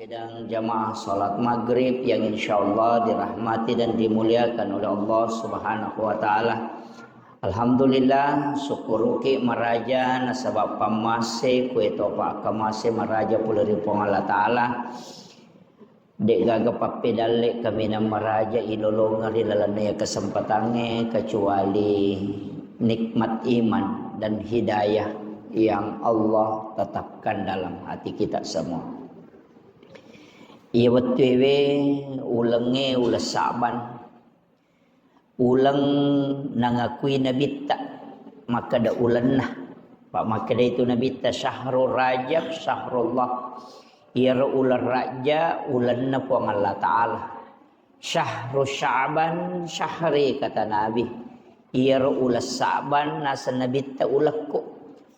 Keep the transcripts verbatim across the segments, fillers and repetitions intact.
Dan jamaah salat maghrib yang insyaallah dirahmati dan dimuliakan oleh Allah Subhanahu wa Ta'ala. Alhamdulillah, syukuruki maraja nasaba pammase kueto pakkamase maraja pole ri Puang Allah Ta'ala. De'gaga pappedalle kaminang maraja ilolongeng ri lalenna iya kesempatangnge kecuali nikmat iman dan hidayah yang Allah tetapkan dalam hati kita semua. Iya wettuewe ulengnge uleng Sa'ban. Uleng nangakui nabitta, makkeda ulenna. Pa makkeda itu nabitta, "Syahrul Rajab syahrullah." Iyaro uleng Rajja ulenna Puang Allah Ta'ala. "Syahru Sya'ban syahri," kata Nabi. Iyaro uleng Sa'ban naseng nabitta ulekku.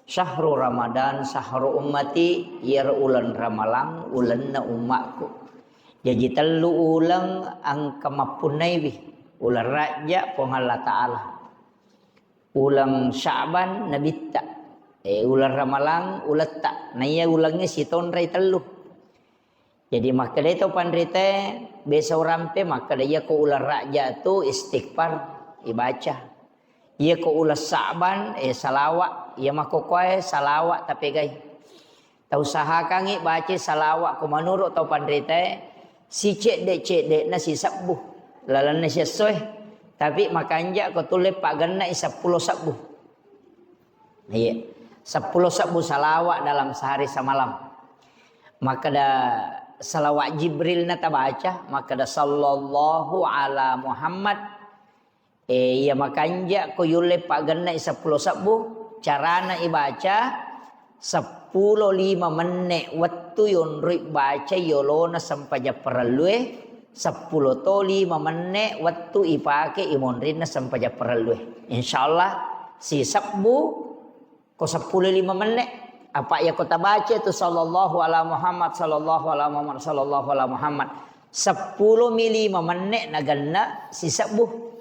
"Syahru Ramadan syahru ummati," iyaro uleng Ramalang ulenna ummakku. Jaji tellu uleng engka mappunnaiwi, uleng Rajja Puang Allah Ta'ala, uleng Sya'ban nabitta, eh, uleng Ramalang uletta. Naiya ulengnge sitonrai tellu. Jadi makkedai tau panritae, biasa urampe makkeda, iyako uleng Rajja tu istighfar ibaca. Iyako uleng Sa'ban, eh, salawa, iya makkokkoe salawa tapegai. Tausahakangngi baca salawa ko menurut tau panritae, sicedde-cedde'na sisebbu lalenna siessoe. Tapi makanja ko tulle paggenna'i seppulo sebbu. Iya. Seppulo sebbu salawa dalam sehari semalam. Makkeda salawat Jibril na tabaca, makkeda, "Sallallahu ala Muhammad." Eh, iya makanja ko yulle paggenna'i seppulo sebbu, carana ibaca, seppulo lima menne wettu yonroi baca yolona sempajang parellue, seppulo to lima menne wettu ipake imonrinna sempajang parellue. Insyaallah sisebbu ko seppulo lima menne. Apa iya ko tabaca tu sallallahu ala Muhammad, sallallahu ala Muhammad, sallallahu ala Muhammad, seppulo mi lima menne nagenna sisebbu.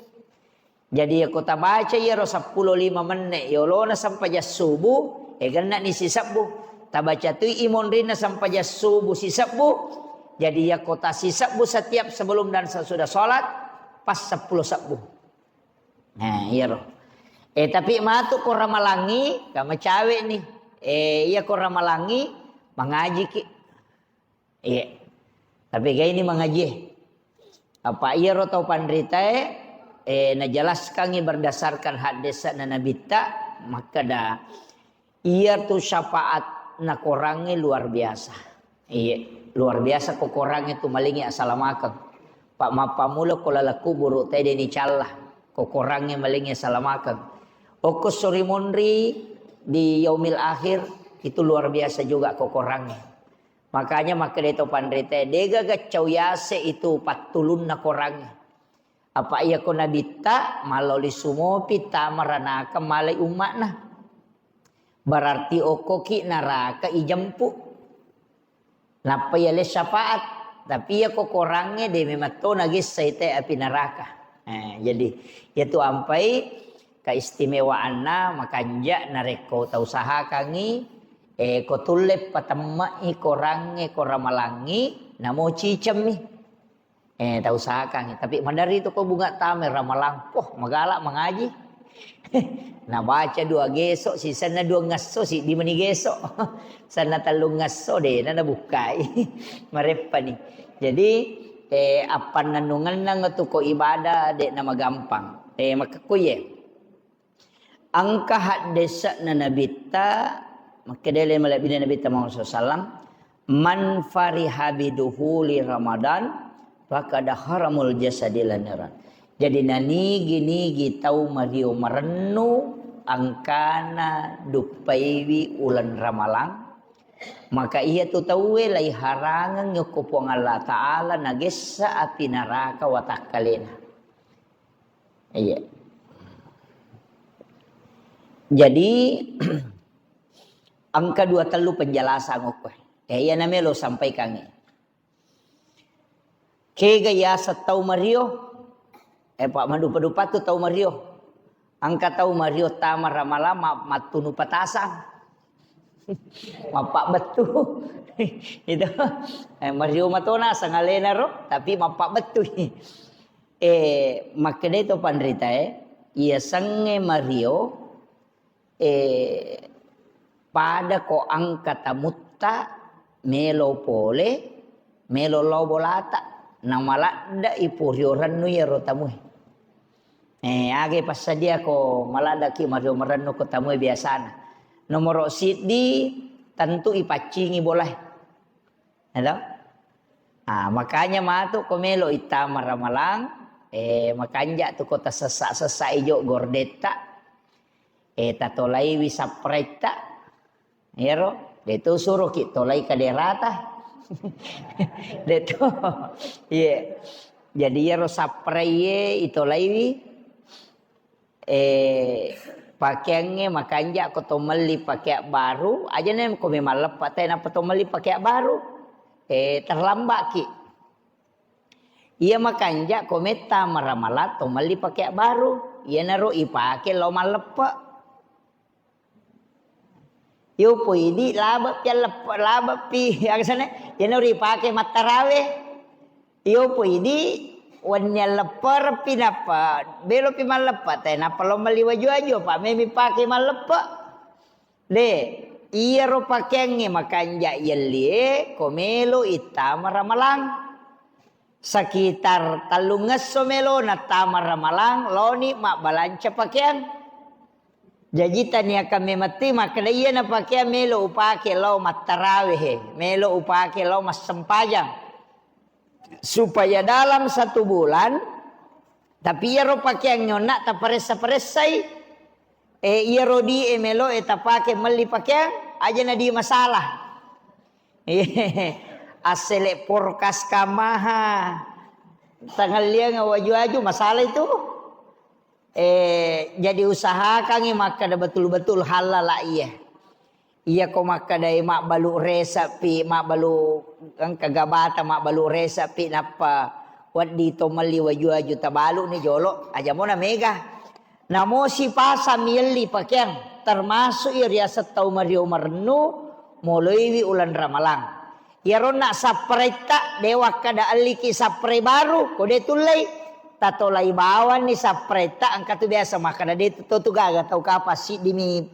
Jadi iya ko tabaca iyaro seppulo lima menne yolona sempajang subuh, eh, gennani sisebbu. Tabaca tui imonrinna sempajang subuh sisebbu. Jadi iya ko tasisebbu setiap sebelum dan sesudah sholat, pas seppulo sebbu. Nah, iyaro. Eh, tapi matu ko ramalangi, kamacawe ni. Eh, iya ko ramalangi, mangajiki. Iya. Tapi kaini mangaji. Apa iyaro tau panritae, eh, najelaskangi berdasarkan haddese'na nabitta, makkeda, iyatu syafaat nakorangnge luar biasa. Iya, luar biasa ko korangnge tu malingi asalamakeng. Pa mappammula ko laleng kuburu tede ni calla, ko korangnge malingi asalamakeng. Okko sori monri di yaumil akhir itu luar biasa juga ko korangnge. Makanya makkeda to panritae, degaga cau yase itu pattulunna korangnge. Apa iya ko nabitta, maloli sumopi tama ranaka malai umma'na. Berarti okkoki naraka ijempu. Nappa yale syafaat. Tapi iya ko korangnge de memang to nagessai te api naraka. Eh, jadi, iyatu ampai keistimewaanna makanja narekko tausahakangngi, eh, ko tulle patemme'i korangnge ko ramalangngi, namo cicemmi. Eh, tausahakangngi. Tapi maderri tu ko bunga tama ramalang, poh, magala mangaji. Nabaca dua geso, sisenna dua ngesso, siddi meni geso. Senna tellu ngesso, de na nabukkai. Mareppani. Jadi, eh, appannennungenna tu ko ibadah, de na magampang. Eh, makkekkuye. Engka haddese'na nabitta, makkedai le malebbina nabitta Muhammad sallallahu alaihi wasallam, "Man fariha biduhuli Ramadan, faqad haramul jasadi laniran." Jadi nanigi-nigi tau mario marennu angkana duppaiwi uleng ramalang, maka iyatu tauwe laiharangengngi okko Puang Allah Ta'ala nagessa api naraka watakkalena. Iya. Jadi, engka dua tellu penjelasan okko. Eh, iya namelo sampaikangngi. Kega yaseng tau mario? Eh, Pak, madupa-dupa tu tau mario. Engka tau mario tama ramalang ma-, mattunu patasang. Mappabbettu. Itu. Eh, mario matona sangalena ro, tapi mappabbettu. Eh, makkedai to panritae, iya sengnge mario, eh, pada ko engka tamutta melo pole, melo lao bolata, namaladde i purio rennu iyaro tamue. Eh, aga passadia ko maladdaki mario marennu ko tamue biasana. Nomoro siddi, tentu ipaccingi bolae. Halo? Ah, makanya matu ko melo ittama ramalang, eh, makanja tu ko tasessa-sessa ijo gordetta, eh, tatolaiwi sapretta, iyaro, de tu suroki tolai kaderata. De tu, iya. Jadi iyaro saprei itolaiwi, eh, pakeangnge makanja ko to melli pakeang baru, aja ne ko memang leppa te nappa to melli pakeang baru, eh, terlambat ki. Iya makanja ko metta maramalang to melli pakeang baru, iyanaro ipake lao malleppe. Yo poidi labe'pi alleppe-, labe'pi, aga sana, iyanaro ipake mattarawe. Iyo poidi wenni alleppereppi nappa belopi malleppe te nappa lo melli waju-waju apa memi pake malleppe. De, iyaro pakeangnge makanja yellie ko melo ittama ramalang. Sekitar tellungesso melo nattama ramalang loni mabbalanca pakeang. Jaji taniakan memetti makkeda iyana pakeang melo upake lao mattarawehe, melo upake lao massempajang. Supaya dalam satu bulan, tapi iyaro pakeang nyonna taparessa-paressai, eh, iyaro di e melo e tapake melli pakeang, aja na di masalah. Assele porkas kamaha. Tangalliang waju-waju masalah itu. Eh, jadi usahakangngi makkeda betul-betul halala iya. Iya ko makkedai mabbalu rese'pi, mabbalu engka gabata mabbalu rese'pi nappa wedding to melli waju-waju tabalu ni jolo, aja mona mega. Namo sipasa mielli pakeang, termasuk iya riaseng tau mario marennu, moloiwi uleng ramalang. Iyaronna sapparetta, de wakkada elliki sapparai baru, ko de tullei. Tatolai bawanni sapparetta, engka tu biasa makkada de to tu gaga tau kapang siddimi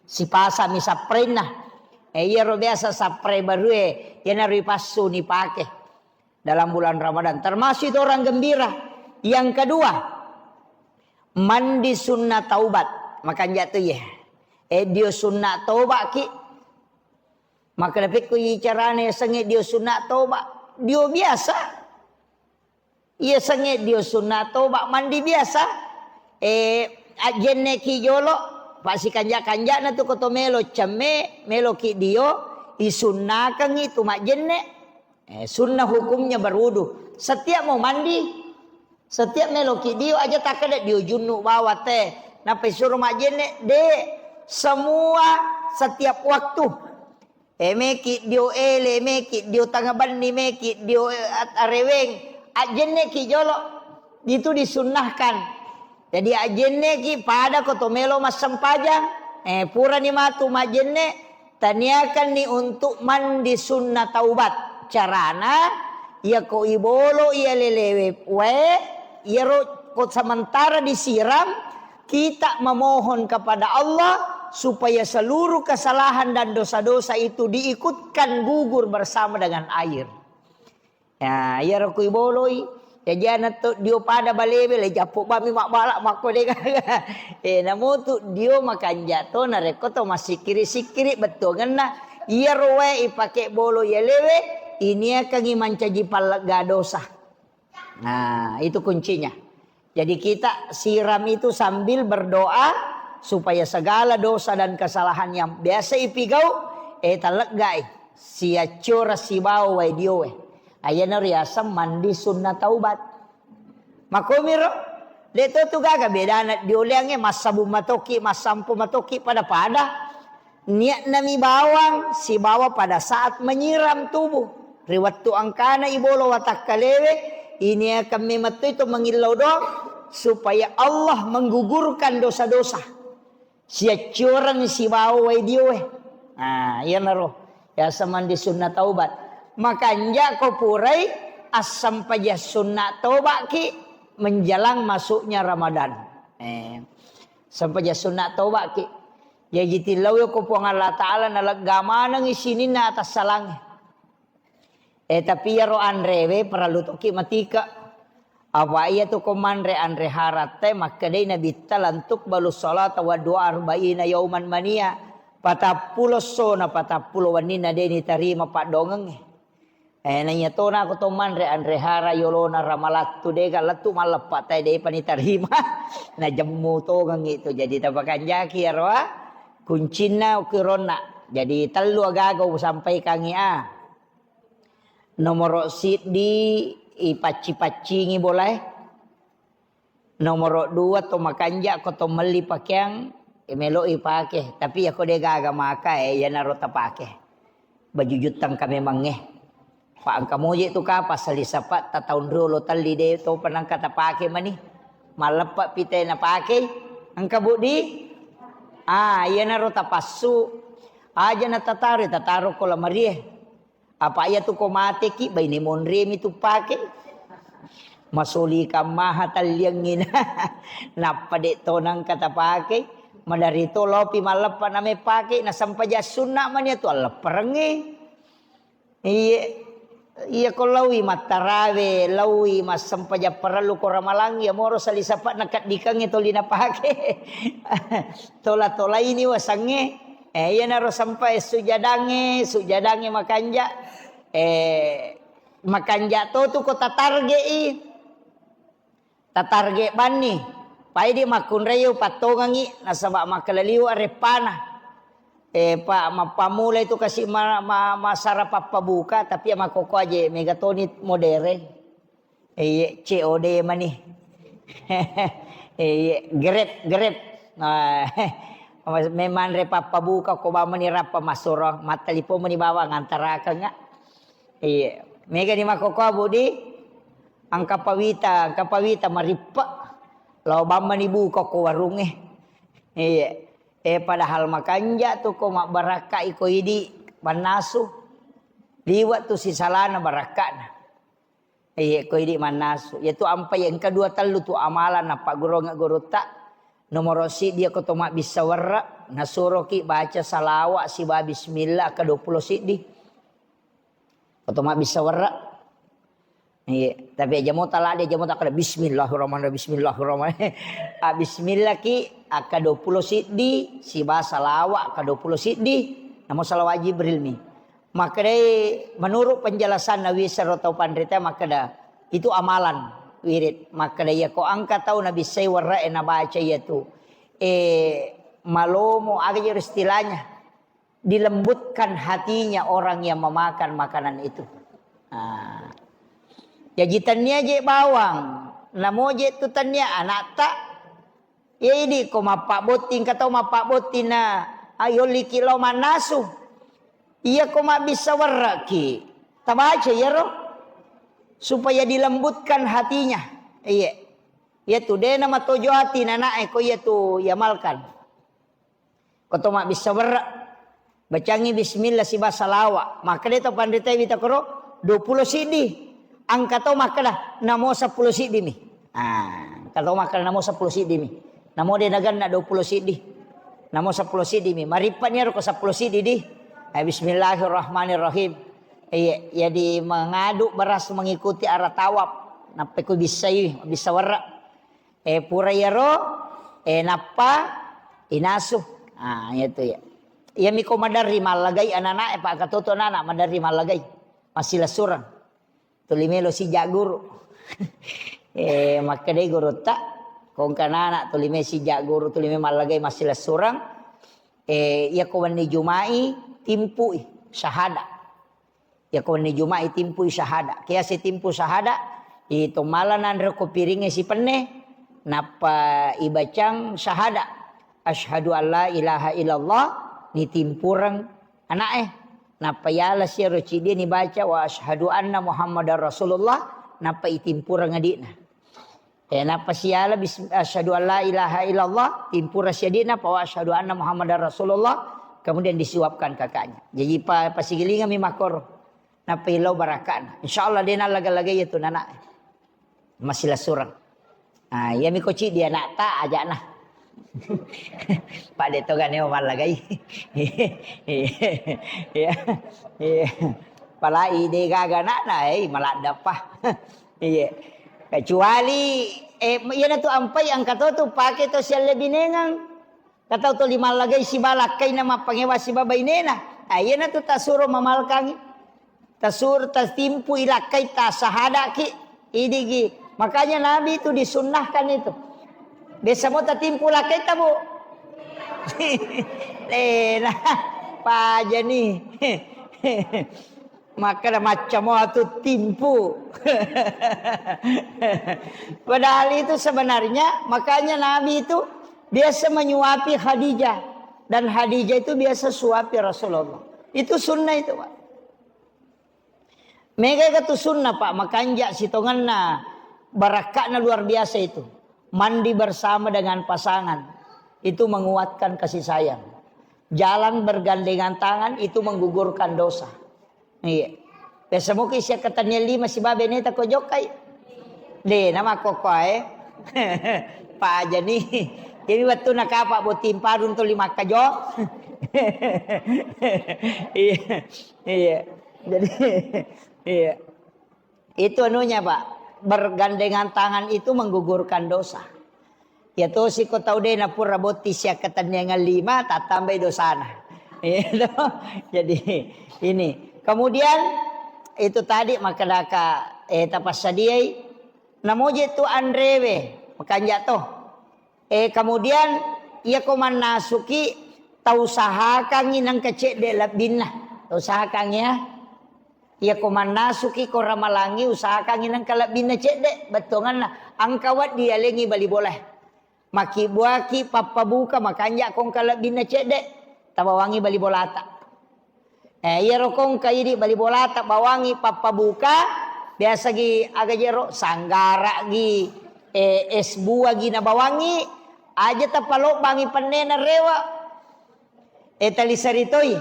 sipasami sapparenna. Eh, iyaro biasa sapparai barue, iyanaro ipassu nipake dalam bulan Ramadan. Termasuk itu orang gembira. Yang kedua, mandi sunnah taubat. Makanja tu ye. Eh, dio sunnah taubat ki. Maka dapekko i carane sengnge dio sunna toba, dio biasa. Iya sengnge dio sunna toba mandi biasa. Eh, ajjenne ki jolo, pasikanja-kanjana tu koto melo cemme, melo ki dio, isunnakengngi tu majjenne. Eh, sunnah hukumnya berwudu. Setiap mau mandi, setiap melo ki dio aja takkeda dio junnu bawa te, nappa isuro majjenne, de, semua setiap waktu. Eh, meki dio ele, meki dio tangabenni, meki dio, eh, at-, areweng, ajjenneki jolo. Itu disunnahkan. Jadi ajjenneki pada ko to melo massempajang, eh, purani matu majjenne, taniakanni untuk mandi sunnah taubat. Carana, iya ko ibolo iya lelewe wae, iyaro ko sementara disiram, kita memohon kepada Allah supaya seluruh kesalahan dan dosa-dosa itu diikutkan gugur bersama dengan air. Ya, iyaro kui boloi, jajiana to dio pada balewe, le jappo bami mabbala makko de gaga. Eh, namotu dio makanja to, narekko to massikkiri-sikkiri bettuangenna, iyaro wae ipake bolo iya lewe, iniakangi mancaji pallegga dosa. Nah, itu kuncinya. Jadi kita siram itu sambil berdoa supaya segala dosa dan kesalahan yang biasa ipigau, eh, taleggai. Siaccora sibawa wae diowe. Ayana riaseng mandi sunnah taubat. Makomiro, de to tu gaga bedana dioleangnge massabu matoki, massampo matoki pada-pada. Niatnami bawang sibawa pada saat menyiram tubuh. Ri wettu engkana ibolo watakkalewe, iniakan memetto itu mengillau doang supaya Allah menggugurkan dosa-dosa. Siaccioreng sibawa wae diowe. Nah, iyanaro yaseng mandi sunna taubat. Makanja ko purai assempajang sunna tobaki menjelang masuknya Ramadan. Eh, sempajang sunna tobaki. Jaji tillau ko Puang Allah Ta'ala nalegga manengi sininna atassalangnge. Eh, tapi iyaro anrewe parellu tokki matika. Apa iyatu ko manre anre haratte makkedai Nabitta, "Lan tuqbalu sholata wa du'a arba'ina yauman mania." Patappulo essona, patappulo wenninna de nitarima paddongengnge. Eh, naiya tona ko to manre anre hara yolona ramalattu dega lettu malleppa tae depa nitarima. Najemmu tongengngi tu. Jadi tapakanjaki iyaro, ah, kuncinna ukironna. Jadi tellu agaga usampaikangngi, ah. Nomoro siddi, ipacci-paccingi bolae. Nomoro dua, to makanja ko to melli pakeang, e, melo ipake. Tapi yako de gaga maka, e, iyanaro tapake. Baju juttang ka memangnge. Pa engka moje tu ka pasali sapa ta taun riolo telli de to panangka tapake mani. Malleppa pite napake. Engka budi? Ah, iyanaro tapassu. Aja na tataro, tataro ko lamarie. Apa iyatu ko mateki, baine monremi tu pake. Masoli kammaha talliangngina. Nappa de to nangka tapake. Madari to lopi malleppa name pake, nasempaja sunna mani atu allepperengnge. Iye, iya ko laui mattarawe, laui massempajang parellu ko ramalang, iya moro sali sapa nakaddikangnge toli napake. Tola-tolaini wasangnge. Eh, iyanaro sampai sujadangnge, sujadangnge makanja. Eh, makanja to tu ko tatarge'i. Tatarge banni. Paidi makkunraie upattongengngi nasaba makkalaliu areppana. Eh, pa, mappamula itu kasi ma, ma, masara pappabuka, tapi ya makkoko aje mega toni modere. Iye, C O D mani. Iye, Grab, Grab. Nah, memanre pappabuka ko bawang mani rappa massuro, mattalipong mani bawang antarakengnga. Iye, mega ni makkoko budi, engka pawita, engka pawita marippe. Lao bawang mani buka ko warungnge. Iye. Eh, padahal makanja tu ko mabbarakkai ko idi mannasu. Liwa tu sisalana barakkana. Iye, ko idi mannasu. Iyatu ampai engka dua tellu tu amalan nappagguruangnge gurutta. Nomoro siddi, ko to mabbissa werre, nasuroki baca salawa siba bismillah akka duappulo siddi. Ko to mabbissa werre. Iye, tapi aja mo tala de, aja mo takkada bismillahirrahmanirrahim, bismillahirrahmanirrahim. Ah, bismillah ki akka duappulo siddi, siba salawa akka duappulo siddi, namo salawa Jibril mi. Makkedai, menurut penjelasan Nabi sero tau panrita makkeda, itu amalan wirid. Makkeda, iya ko engka tau nabissai werre'e nabaca iyatu, eh, malomo, aga jero istilahnya, dilembutkan hatinya orang yang memakan makanan itu. Nah, jaji tennia je bawang, namo je tu tennia anakta, Iya idi ko mappabbotting, engka tau mappabbotting na, ah, yolliki lao mannasu. Iya ko mabbissa werre'ki, tabaca iyaro supaya dilembutkan hatinya. Iya. Iya tu, de namatojo ati nana'e ko iya tu iamalkan. Ko to mabbissa werre. Bacangngi bismillah siba salawa. Makkeda to panritae wita koro, duappulo siddi. Engka to makkeda, namo seppulo siddi mi. Ah, engka to makkeda, namo seppulo siddi mi. Namo de naganna duappulo siddi. Namo seppulo siddi mi. Marippani ero ko seppulo siddi di. Eh, bismillahirrahmanirrahim. Iya, jadi mengadu beras mengikuti arah tawaf. Nappa ku bissai, bissa werre. Eh, pura iyaro, eh, nappa inasu. Ah, iya tu ya. Iya miko maderri mallagai anak-anak, eh, Pak Katoto anak-anak maderri mallagai. Massilessureng. Tuli melo sijak guru. Eh, makkedai gurutta, ko engka anak-anak tuli me sijak guru, tuli me mallagai massilessureng. Eh, iya ko wenni Juma'i, timpui syahada. Yako wenni Juma'i timpui syahada. Kiasi timpu syahada, itu mala nanre ko piringnge sipenne, nappa ibacang syahada. Asyhadu an la ilaha illallah, nitimpureng ana'e. Nappa yala siaro ciddi nibaca wa asyhadu anna Muhammadar Rasulullah, nappa itimpureng adi'na. Eh, nappa siala bis-, asyhadu an la ilaha illallah, timpura siadi'na, pa wa asyhadu anna Muhammadar Rasulullah, Kemudian disuapkan kakaknya. Jadi pa-, pasigilingami makkoro. Nappa illau barakana. Insya Allah de nallaga-lagai iyatu nana. Masih lasurang. Ah, iya mi koci dia nak ta ajana. Pak de toga neo mallagai. Iya. Iya. Palai de gaga nak na, eh, maladda pa. Iya. Kecuali, eh, iya na tu ampai angka to tu pake to sialle binengang. Katau toli mallagai siba lakkaina mappangewa siba bainena. Ah, iyanatu tasuro mamalkangi. Tasur-, tatimpu ilakkai tasahadaki. Idigi. Makanya Nabi itu disunnahkan itu. Biasa mo tatimpu lakkai tabu. Eh, nah, pajani. Makkeda macca mo atu timpu. Padahal itu sebenarnya, makanya Nabi itu biasa menyuapi Khadijah. Dan Khadijah itu biasa suapi Rasulullah. Itu sunnah itu, Pak. Mega itu sunnah, Pak. Makanja sitongenna, barakka'na luar biasa itu. Mandi bersama dengan pasangan. Itu menguatkan kasih sayang. Jalan bergandengan tangan itu menggugurkan dosa. Iya. Biasa muki sia ketennian lima sibabe neta ko jokkai. De, nama kokkoe. Pajani. Jadi waktu nakapa botting parung tuli makkajo. Iya. Iya. Jadi, iya. Itu anunya, Pak. Bergandengan tangan itu menggugurkan dosa. Ya tosi ko tau de napura botti siakkatenniangan lima, tattambai dosana. Iya toh? Jadi ini. Kemudian itu tadi makkedaka, eh, tapassadiai, namoje tu anrewe, makanja toh. Eh, kemudian iya ko mannasuki, tausahakangi nengka cedde lebbinna. Tausahakangi ya. Iya ko mannasuki ko ramalangi, usahakangi nengka lebbinna cedde bettuanganna. Engka wedding yalengi bali bolae. Makibbuaki pappabuka makanja ko engka lebbinna cedde. Tabawangi bali bolata. Eh, iyaro ko engka idi bali bolata bawangi pappabuka, biasa gi aga jero, sanggara gi, eh, es buah gi nabawangi, aja tapalobbangi pennena rewa. Eh, taliseri toi.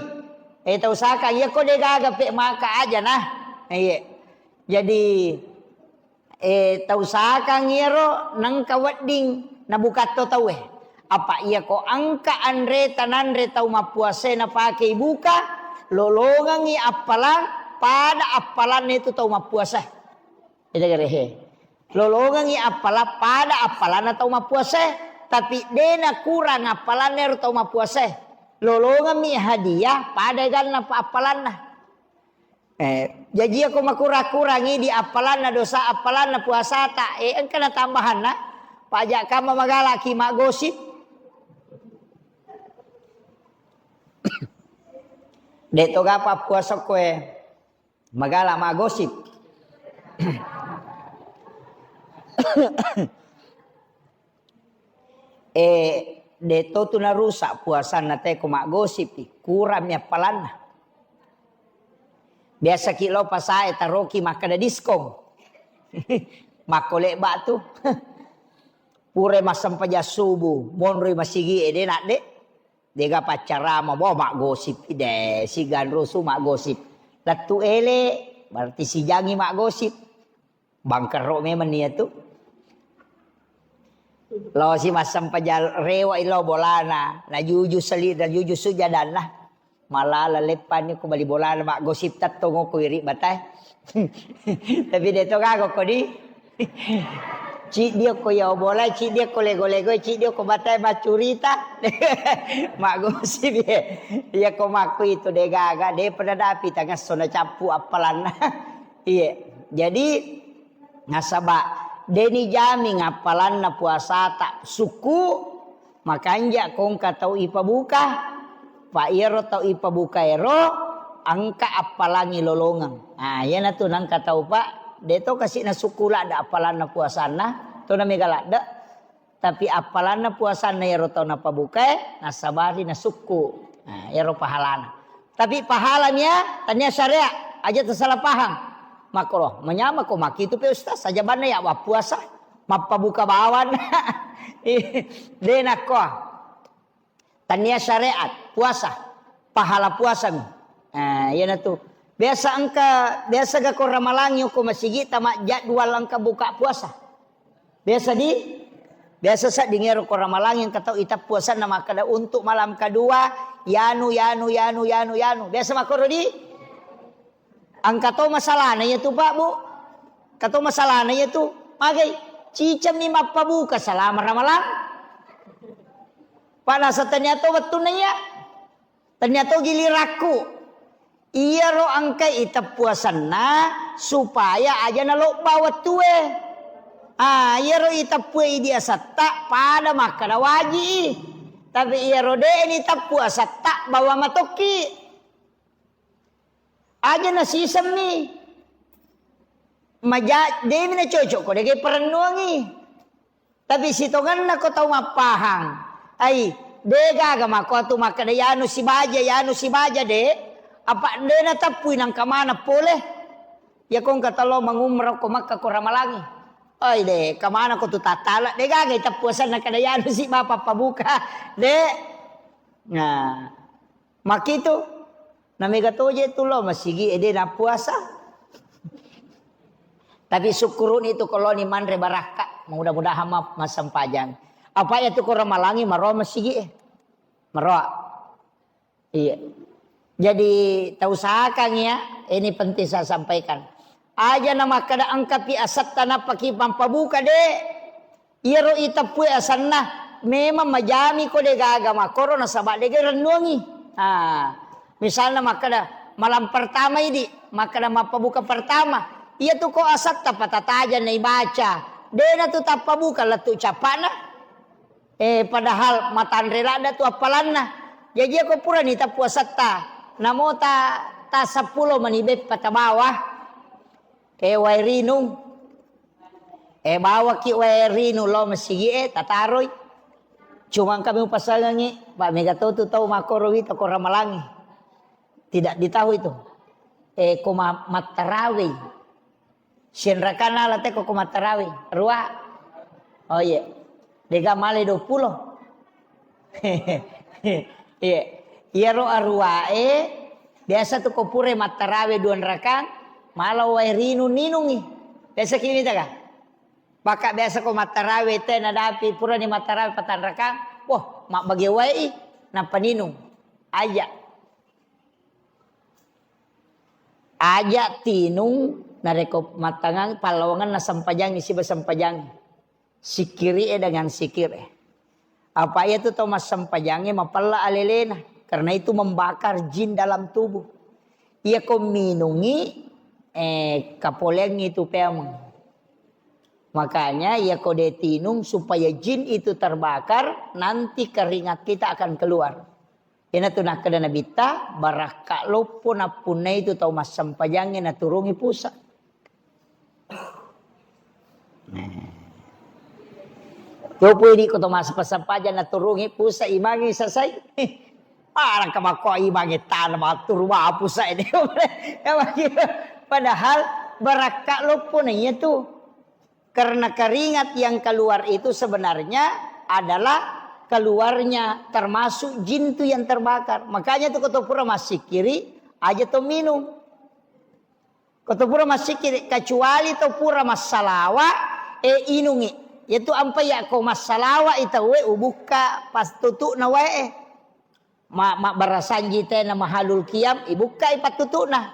Eh, tausahakang, iya ko de gaga pe maka aja nah. Iya. Jadi, eh, tausahakang iyaro nengka wedding nabukatto tauwe. Apa iya ko engka anre tananre tau mappuasae napakei buka, lolongengi appalang pada appalanna itu tau mappuasae. Eda gare he. Lolongengngi appala-, pada appalanna tau mappuasae, tapi de nakurang appalanna ero tau mappuasae. Lolongemmi hadiah pada eganna pa-, appalanna. Eh, jaji ako makurang-kurangi di appalanna dosa, appalanna puasata, eh, engka na tambahanna, paja kamma magalaki maggosip. De to gapa puasa koe. Magala maggosip. Eh, de to tu narusak puasanna te ko maggosip, kurang mi appalanna. Biasa ki lo pasae taroki makkeda diskon. Makko lebba tu. Pura massempajang subuh, monroi masigi e de nak de. Dega paccarama, bo, maggosip de, siganrusu maggosip. Lettu ele, berarti sijangi maggosip. Bangkerro memang nia tu. Lo si massempajang rewa ilo bolana, najuju seli, najuju sujadanna. Malala leppani ko bali bolana maggosip tettong ko iri batai. Tapi de to gaga ko di. Ciddi ko ya bola, ciddi ko lego-lego, ciddi ko batai maccurita. Maggosip ye. Iya ko makku itu de gaga, de pada dapi tangasso na cappu appalanna. Iya. Jadi nasaba deni jaming appalanna puasata sukku, makanja ko engka tau ipabuka, pa iyaro tau ipabuka ero engka appalangi lolongeng. Ah, iyanatu nengka tau, Pak, de to kasi nasukku ladde appalanna puasanna, to na mega ladde. Tapi appalanna puasanna iyaro tau napabukae, nasabari nasukku. Nah, iyaro pahalana. Tapi pahala nia, tania syariat, aja tersalah paham. Makko lo, manyamako maki itu pe ustaz, saja banna ya wa puasa, mappabuka bawan. De nakko. Tania syariat, puasa. pahala puasami. Nah, iyanatu. Biasa engka, biasa gako ramalangi ko masigi tama jadwal engka buka puasa. Biasa di, biasa sedding ero ko ramalangi engka tau itappu asenna makkeda untuk malam kedua, yanu, yanu, yanu, yanu, yanu. Biasa makkoro di? Engka to masalahna iyatu, Pak, Bu. Engka to masalahna iyatu. Magai, cicemmi mappabuka salama ramalang. Pak, naseng tania to wettunna iya. Tania to gilirakku. Iyaro engka iteppu asenna supaya aja nalobba wettue. Ah, iyaro iteppue idi asetta pada makkeda waji. Tapi iyaro de ni teppu asetta bawa matokki. Aja nasisemmi. Maja-, demi nacocok ko dege perennuangi. Tapi sitongenna ko tau mappahang. Ai, de gaga mako tu makkeda yanu sibaja, yanu sibaja de. Apa de nateppui nangka mana pole. Ya ko engka talo mangumrah ko Makkah ko ramalangi. Ai de, kemana ko tu tatala de gaga iteppu asenna kada yanu si bapa pabuka. De. Nah. Makkitu, na mega toje tu lo masigi ede na puasa. Tapi sukkuruni tu koloni manre barakka, mudah-mudahan ma-, massempajang. Apa ya tu ko ramalangi maroa masigi e. Maroa. Iya. Jadi tausahakan ya, ini penting saya sampaikan. Aja na makkeda engkapi asetta nappaki pampabuka de. Iyaro iteppue asenna, memang majami ko de gaga makkoro nasaba de ga rennuangi. Ah, misalna makkeda malam pertama idi, makkeda mappabuka pertama. Iyatu ko asetta patataja na ibaca. De na tu tappabuka lettu cappana. Eh, padahal matanre ladda tu appalanna. Jaji ko purani tappu asetta, namo ta, ta seppulo mani beppa tabawa. Eh, wae rinung. Eh, bawaki wae rinu lo masigi e, tataroi. Cuma kami upasangangi, Pak, mega to tu tau makkoro wita ko ramalangi. Tidak ditahu itu. Eh, ko ma-, mattarawei. Sianrakana la teko ko mattarawei. Rua. Oh iya. Dega male dua puluh. Iya. Iyaro aruae biasa tu ko pura mattarawe dua rakang, mala wae rinu ninungi. Biasa ki mita ka? Maka biasa ko mattarawe te nadapi purani mattarawe patang rakang, wah, mabbage wae i, nappa ninung. Aja. Aja tinung narekko mattangang pallawangenna sempajangi siba sempajangi. Sikkiri'e dengan sikir'e. Apa iya tu tau massempajangnge mapella alelena, karena itu membakar jin dalam tubuh. Iya ko minungi, eh, kapoleangngi tu peameng. Makanya iya ko de tinung supaya jin itu terbakar, nanti keringat kita akan keluar. Iyanatu nakkeda Nabitta, barakka loppo nappunnai tu tau massempajangnge naturungi pusa. Nah. Loppo idi ko tau massempajang naturungi pusa imangi sasai. Ah, rangka makko imangi tana maturu ma pusa ini. Padahal barakka loppo na iya tu. Karena keringat yang keluar itu sebenarnya adalah keluarnya termasuk jin tu yang terbakar. Makanya tu ko to pura massikiri, aja to minum. Ko to pura massikiri, kecuali to pura massalawa, eh, inungi. Yaitu ampa ya ko massalawa i tauwe ubukka pas tutu'na wae. Ma-, mabbarasanji tena mahalul qiyam, ibukkai pattutu'na.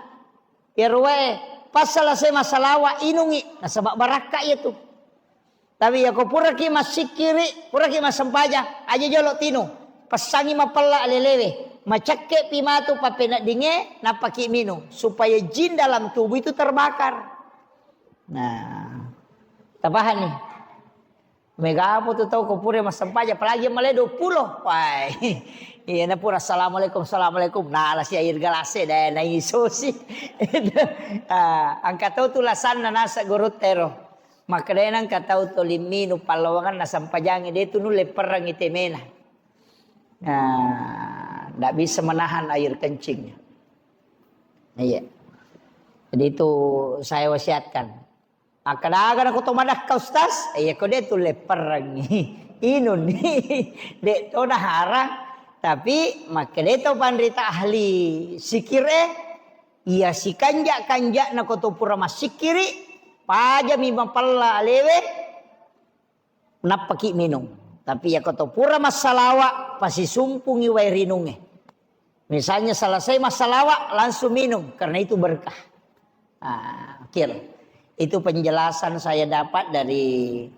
Iyaro wae, pas selesai massalawa, inungi, nasaba barakka iya tu. Tapi iya ko puraki massikkiri, puraki massempajang, aja jolo tinung. Pessangi mapella alelewe, macekke pi matu pappeneddingnge, nappaki minung, supaya jin dalam tubuh itu terbakar. Nah, tapahani? Megapo tu tau ko pura massempajang, apalagi male dua puluh. Wai. Iya na pura assalamualaikum, assalamualaikum. Nah, lasi air gelas e deh, na isosi. Ah, angka tau tu lasanna nasa guru tero. Makkedai nangka tau toli minung pallawangenna sempajangnge de tu nulle perrangi temena. Nah, ndak bisa menahan air kencingnya. Iya. Jadi itu saya wasiatkan. Akkadaga nako to madakka, Ustaz? Iya, ko de tu lepperengngi. Inunni. De to naharang. Tapi makkedai tau panrita ahli sikir e, iya sikanja-kanja'na ko to pura massikkiri, pajami mapella alewe, nappaki minung. Tapi iya ko to pura massalawa, pasisumpungi wae rinungnge. Misalnya selesai massalawa, langsung minum, karena itu berkah. Ah, kira. Itu penjelasan saya dapat dari,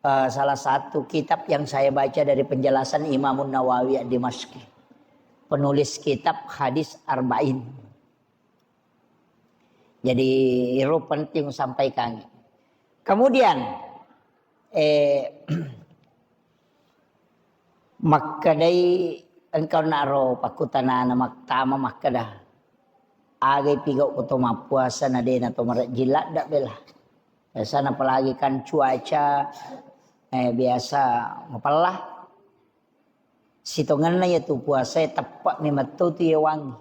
eh, salah satu kitab yang saya baca dari penjelasan Imamun Nawawi Ad-Dimashqi, penulis kitab hadis Arba'in. Jadi, itu penting sampaikan. Kemudian, eh, makkedai engkau naro pakkutanana mattama makkeda, "Agai pigau ko to mappuasa na dena to marejjing ladda bela." Biasana apalagi kan cuaca, eh, biasa mapella. Sitongenna iya tu puasae teppe' memetto tu iya wangi.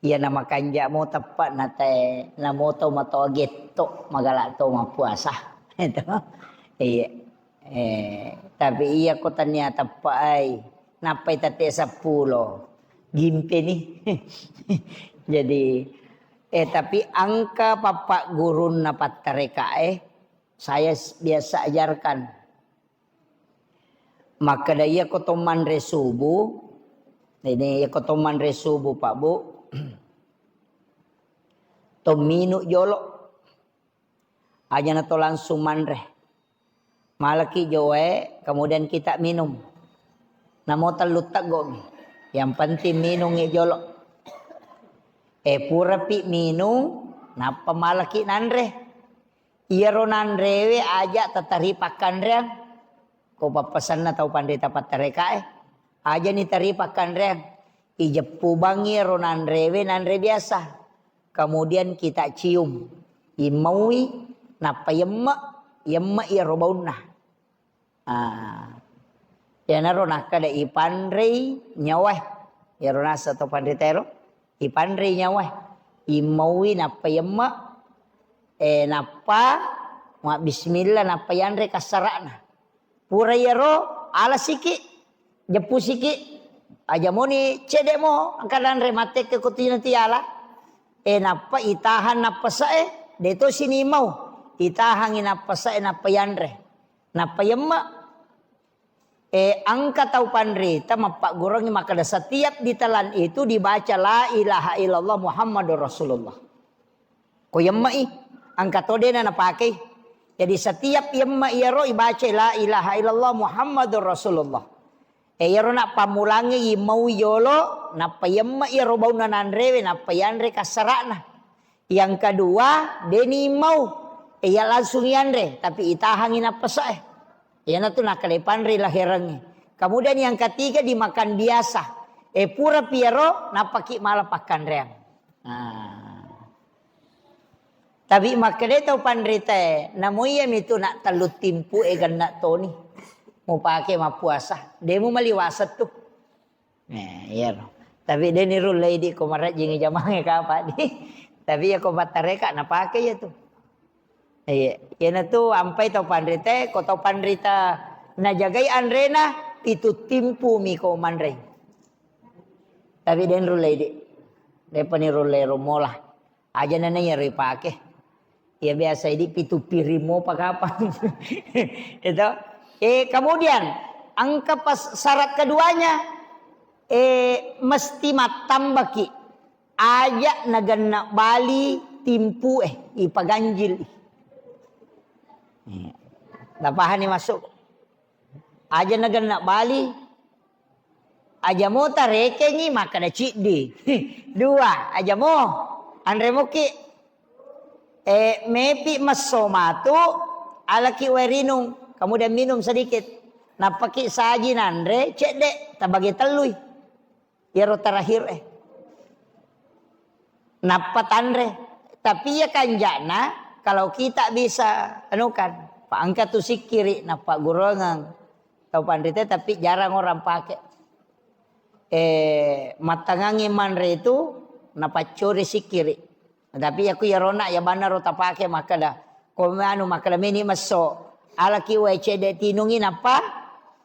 Iya na makanja mo teppe' na te, namo to matoa getto magala to mappuasa. Itu. Iya. Eh, tapi iya ko tania teppe' ai, nappai tette seppulo. Gimpe ni. Jadi, eh, tapi engka pappa gurunna pattarekae, saya s-, biasa ajarkan. Makkeda iya ko to manre subuh, ini iya ko to manre subuh, Pak Bu, to minung jolo. Aja na to langsung manre. Malaki joe, kemudian kita minum. Namo tellu teggo'mi. Yang penting minungi jolo. Eh, purapi minung, nappa malaki nanre. Iyaro nanrewe aja tatari pakkanreang. Ko pappasenna tau panrita pattarekae, aja ni tari pakkanreang. Ijeppu bang iyaro nanrewe nanre biasa. Kemudian kita cium. Immaui, nappa yemme, yemme iyaro baunna. Ah. Iyanaro nakkeda ipanrei nyawae. Iyaro nasa to panrita ero, ipanrei nyawae. Immaui nappa yemme, eh, nappa mabbismillah nappa yanre kassara'na. Pura iyaro, ala siki, jeppu siki. Aja moni cedde mo, engka nanre mattekke ko tuna tiala. Eh, nappa itahang nappasae, de to sinimau. Itahangi nappasae nappa yanre. Nappa yemme. Eh, engka tau panrita mappagguruangngi makkeda, setiap ditelan itu dibaca la ilaha illallah Muhammadur Rasulullah. Ko yemme'i, engka to dena napakei. Jadi setiap yemme iyaro ibaca la ilaha illallah Muhammadur Rasulullah. Eh, iyaro nappamulangngi immau jolo, nappa yemme iyaro baunna nanrewe, nappa yanre kassara'na. Yang kedua, deni mau, eh, iya langsung yanre, tapi itahangi nappasae. Iyanatu nakkeda ipanrei laherengnge. Kemudian yang ketiga dimakan biasa. Eh, pura piero, nappaki mala pakkanreang. Nah. Tapi makkeda tau panritae, namo iyami tu nak tellu timpu e genna toni. Mupake mappuasa. Demu maliwaseng tu. Eh, iyaro. Tapi de nirullei di ko marajjingi jamange kapa di. Tapi iya ko battareka napake iya tu. Iya, iyanatu ampai tau panrita, ko tau panrita najagai anrena, pitu timpu mi ko manrei. Tapi de nirullei di. Depa nirullei romola. Aja nana iya ripake. Iya biasa idi pitu piring mopa kapang. Itu. Eh, kemudian engka pas syarat keduanya, eh, mesti mattambaki. Aja nagenna bali timpu eh, ipaganjil. Eh, napahani masuk. Aja nagenna bali, aja mo tarekengi makkeda ciddi. Dua, aja mo anre moki. Eh, mepi messo matu, alaki wae rinung, kemudian minum sedikit. Nappaki saji nanre, cedde, tabage tellui. Iyaro terakhir eh. Nappa tanre. Tapi iya kanjana, kalau kita bisa anukan, pa engka tu sikkiri, nappa gurongeng tau panrita, tapi jarang orang pake. Eh, mattangangi manre itu, napaccori sikkiri. Tapi aku iyarona, iya bannaro tapake makkeda, ko anu makkeda meni messo, alaki wae cedde tinungi nappa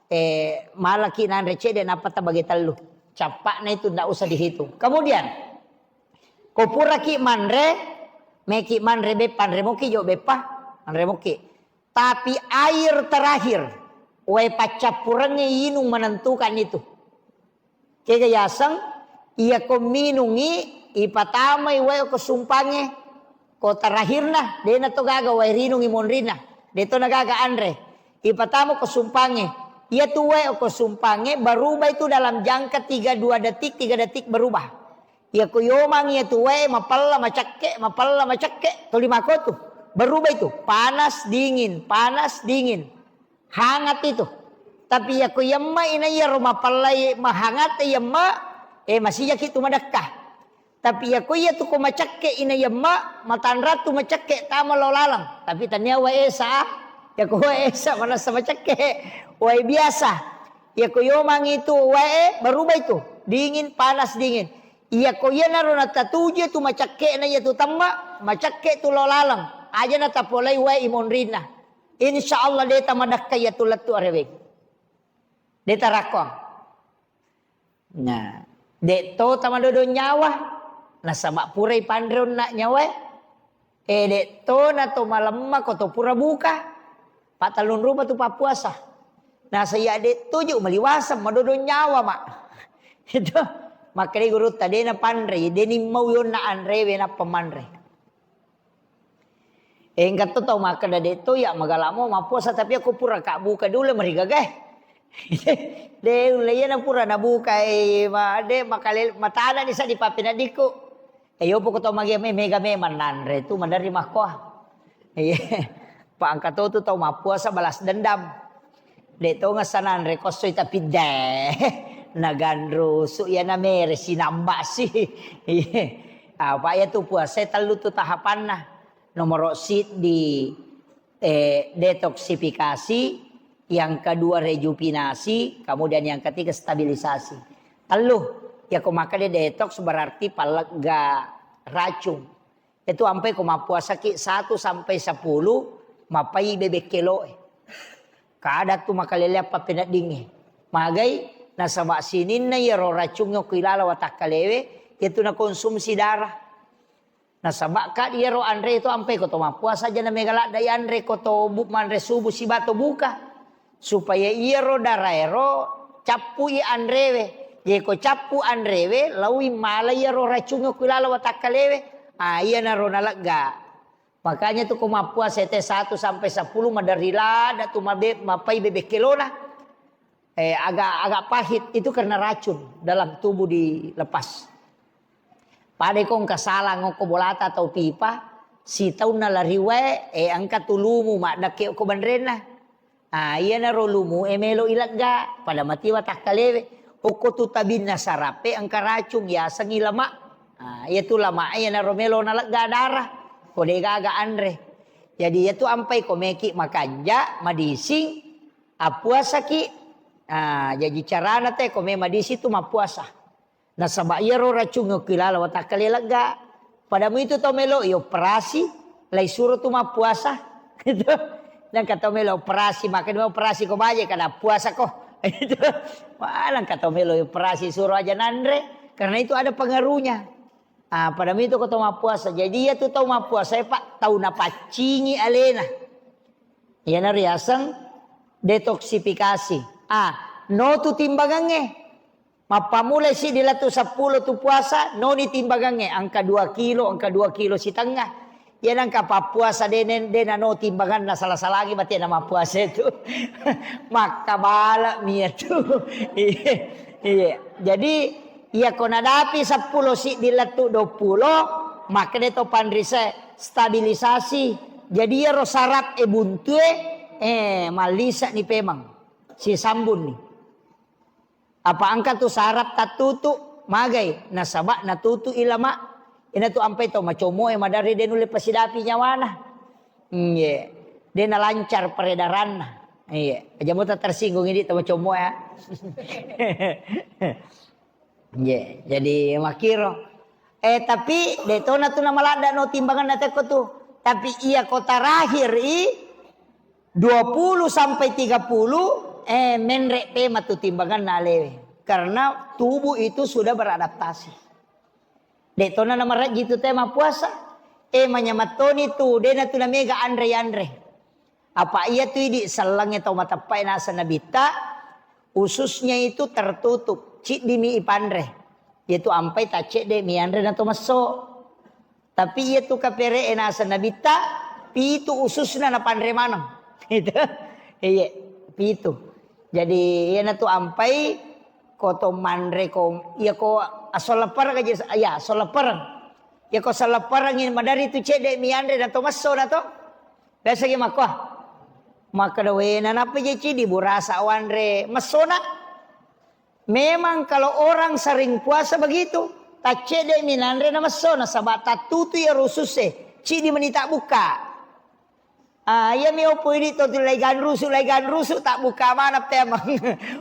Eh, malaki nanre cedde nappa tabage tellu. Cappa'na itu ndak usah dihitung. Kemudian, ko puraki manre, meki manre beppa, anre moki jo beppa, anre moki. Tapi air terakhir, wae paccappurengnge inung menentukan itu. Kega yaseng, iya ko minungi, ipatamai wae ko sumpangnge, ko terakhirna, dena to gaga wae rinungi monrinna, de to nagaga anre. Ipatama ko sumpangnge, iya tu wae ko sumpangnge berubah itu dalam jangka tiga, dua detik, tiga detik berubah. Iya ko yomang iya tu wae mapella macakke, mapella macakke, toli makotu, berubah itu, panas dingin, panas dingin. Hangat itu. Tapi iya ko yemma ina iya ro mapellai mahangat yemma, eh, masijaki tu madekka. Tapi iya ko iya tu ko macakke ina yemma, matanra tu macakke tama lao laleng. Tapi tania wae esa, iya ko wae esa manassa macakke, wae biasa. Iya ko yomang itu wae berubah itu, dingin, panas, dingin. Iya ko iyanaro natatuju tu macakke na iya tu temma, macakke tu lao laleng. Aja natapolai wae imonrinna. Insya Allah de tamadakka iya tu lettu areweng. De tarakkoang. Nah, de to tamadodong nyawa. Nasaba purai panre onna nyawae. Eh, de to na to malemma ko to pura buka. Patellung rupa tu pappuasa. Nasa iya de toju maliwaseng madodong nyawa, Mak. Itu makkeda gurutta de na panre, de nimmau yonna anrewe nappa manre. Engka to tau makkeda, "De to iya magalamo mappuasa, tapi aku pura ka buka dulu marigaga." De ulle iya na pura nabuka, eh, ma-, de makale-, matana ni sa di pappeneddikku. Eh, yopo ko tau mage me-, mega memang nanre tu maderri makkoa. Iya. Pa engka to tu tau mappuasa balas dendam. De to ngesananre kossoi tapi de naganrusu iya na mere sinamba si. Iya. Apa iya tu puasa tellu tu tahapanna. Nomoro siddi, eh, detoksifikasi, yang kedua rejuvinasi, kemudian yang ketiga stabilisasi. Tellu, ya ko makkeda detox berarti pallegga racung. Itu ampai ko mappuasaki satu sampai sepuluh, mapai bebek keloe. Kada tu makalelea pappeneddingnge. Magai, nasaba sininna iyaro racungnge ko ilala watakkalewe, itu nakonsumsi darah. Nasaba ka iyaro anre itu ampai ko to mappuasa aja na mega ladda ianre ko to bu-, manre subuh siba to buka. Supaya iyaro daraero cappu i anrewe. Jadi ko cappu anrewe, laui mala iyaro racungnge ko ilala watakkalewe. Ah, iyanaro nalegga. Makanya tu ko mappuasa te satu sampai sepuluh maderri ladda tu mabe-, mapai bebek kelona. Eh, agak, agak pahit itu karena racun dalam tubuh dilepas. Pada ko engka salang okko bolata atau pipa, sitaunna lari wae, eh, engka tu lumu maddekke okko banrenna. Ah, iyanaro lumu e melo ilegga, pada mati watakkalewe. Okko tu tabinna sarape engka racung, yasengi lemak. Ah, iya tu lemak e iyanaro melo nalegga darah. Ko de gaga anre. Jadi iya tu ampai ko meki makanja, madising, appuasaki. Ah, jaji carana te ko me madising tu mappuasa. Nasaba iyaro racung okko ilala watakkale legga. Pada muitu tau melo i operasi, lai suro tu mappuasa. Itu. Nangka tau melo operasi, maka dia operasi ko baje kada puasa ko. Itu. Wah, nangka tau melo operasi suro aja nanre, karena itu ada pengaruhnya. Ah, pada muitu ko tau mappuasa. Jadi iya tu tau mappuasa, eh, Pak, tau napaccingi alena. Iyana riaseng detoksifikasi. Ah, no tu timbangangnge. Mappammulai siddi lettu seppulo tu puasa, noni timbangangnge, engka dua kilo, engka dua kilo sitengnga. Iya nengka pappuasa de-, de-, de nano timbanganna, sala-salangi batena mappuasa itu. Makkabala mi itu. Iya, iya. Jadi, iya ko nadapi seppulo siddi lettu duappulo, makkeda to panrise stabilisasi. Jadi, iyaro sarap e buntue, eh, mallisani pemeng. Sisambunni. Apa engka tu sarap tattutu, magai, nasaba natutu i lama. Ina tu ampai tau macommo e maderri de nulle pasidapi nyawana. Iye. De nalancar peredaranna. Iye. Aja muta tersinggung ini tau macommo ya. Iye. Jadi makiro. Eh, tapi de tona tu namaladda no timbanganna tekko tu. Tapi iya ko terakhir i, dua puluh sampai tiga puluh, Eh, menre' pe matu timbanganna alewe. Karena tubuh itu sudah beradaptasi. De' tona namarajji tu te mappuasa. Eh, manyamattoni tu, de' natu namega anre-anre. Apa iya tu idi' sellengnge tau mateppae naseng Nabitta, ususnya itu tertutup, ciddimi ipanre. Iya tu ampai taccedde' mi anre na to messo. Tapi iya tu kapere'e naseng Nabitta, pitu ususna napanre maneng. Itu. Iya, pitu. Jadi, iyana tu ampai ko to manre ko, iya ko asollepereng aja, iya, asollepereng. Iya ko solleperengngi madari tu cedde' mi anre na to messo na to. Biasa ki makkoa. Makkeda, "We, nanappa je cidi burasa wanre messona?" Memang kalau orang sering puasa begitu, taccedde' mi nanre na messo, nasaba' tattutu iyaro ususse, cidi meni tabbukka. Ah, iya mi opo idi' to tu lai ganrusu, lai ganrusu, tabbukka maneng pe amang.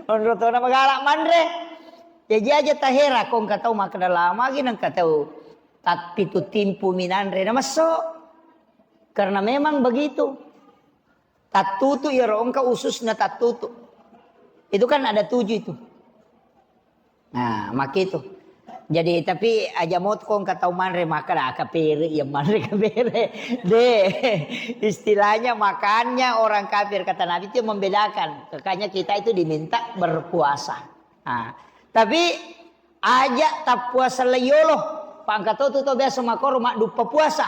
Onro tona magala' manre. Jaji aja tahera ko engka tau makkeda lama gi nengka tau tappitu timpu mi nanre na messo. Karena memang begitu. Tattutu iyaro engka ususna tattutu. Itu kan ada tujuh itu. Nah, makkitu. Jadi, tapi aja mot ko engka tau manre makkeda kapere, iya manre kapere. De, istilahnya makannya orang kafir, kata Nabi itu membedakan. Makanya kita itu diminta berpuasa. Nah, tapi aja tappuasa leyolo. Pangka to tu to biasa makoro madduppa puasa.